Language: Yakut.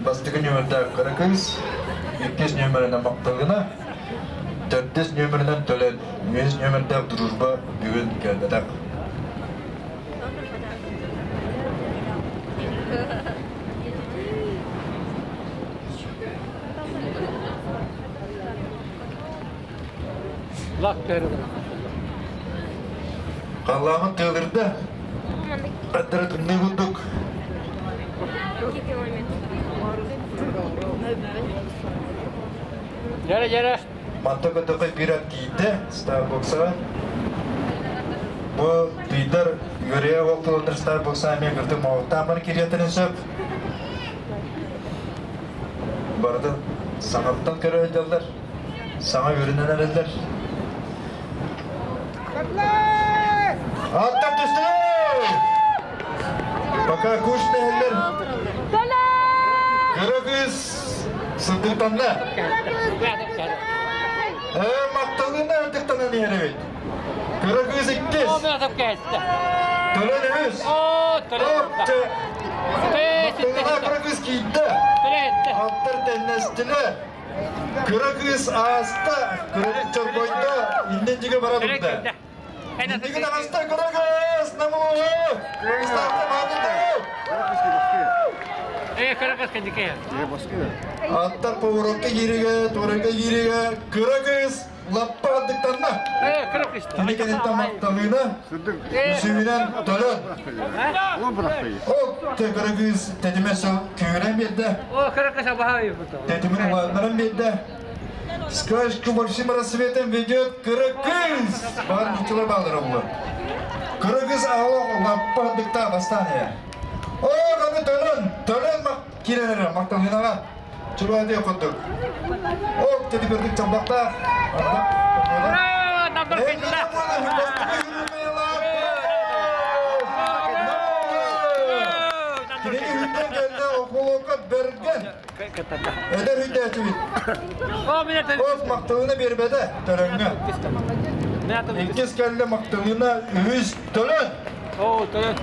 Бастакы нүөмэрдээх кыра кыыс, иккис нүөмэринэн Махталына, төрдүс нүөмэринэн Төлөн, үһүс нүөмэрдээх Дружба бүгүн кэлбэтэх. Халлааммыт тыалырда, аттара тымныы курдук. Дьэрэ, дьэрэ. Манта көтөхө биир ат тиийдэ Starbucks'a. Бу тыйдар үөрүйэ уолтуланнар Starbucks'a эмиэ кырдык моҕуттааммар кириэтэрин сөп. Барытын саҥаттан көрө сылдьаллар. Саҥа үөрэнэн эрэллэр. Аттар түстүлэр! Пока кучно иһэллэр. Кыра кыыс сылдьыктанна. Ээ, махталына ырдыктанан иһэр эбит. Кыра кыыс иккис. Төлөн үһүс. Махталына кыра кыыс киирдэ. Аттар тэннэстилэр. Кыра кыыс ааста, кыра чорбойдо, иннин диги бара турда. Иннигин аҕаста кыра кыыс, намуһу! Кыыстаахта маанньыта! Э, кыра кыыс кэннике. Аттар поворотка кииригэ, туорайга кииригэ, кыра кыыс лаппа ардыктанна. Э, кыра кыыс. Кини кэнниттэн махталыына, үсүһүнэн төлөн. Ол кыра кыыс тэтимэ сыл күүрэн биэрдэ. О, кыра кыыс абаһа Тэтимин улаатыннаран биэрдэ. Скачку большим рассветом ведет кыра кыыс. Баар нуччалар бааллара буолар. Кыра кыыс аҕалах лаппа ардыктаах бастаан иһэр. О, каны төлөн, төлөн мак киирэн эрэр макталынаҕа. Чулуа курдук. О, тети көрдүк чалбахтаах. Ура! Набор кыйдыла! Кинини үрдэн кэллэ околокка бэргэн. Эдэр үйтээччибит. От махталына биэрбэтэ төрөҥҥө. Иккис кэллэ махталына үһүс төлөн. Оо, төлөн.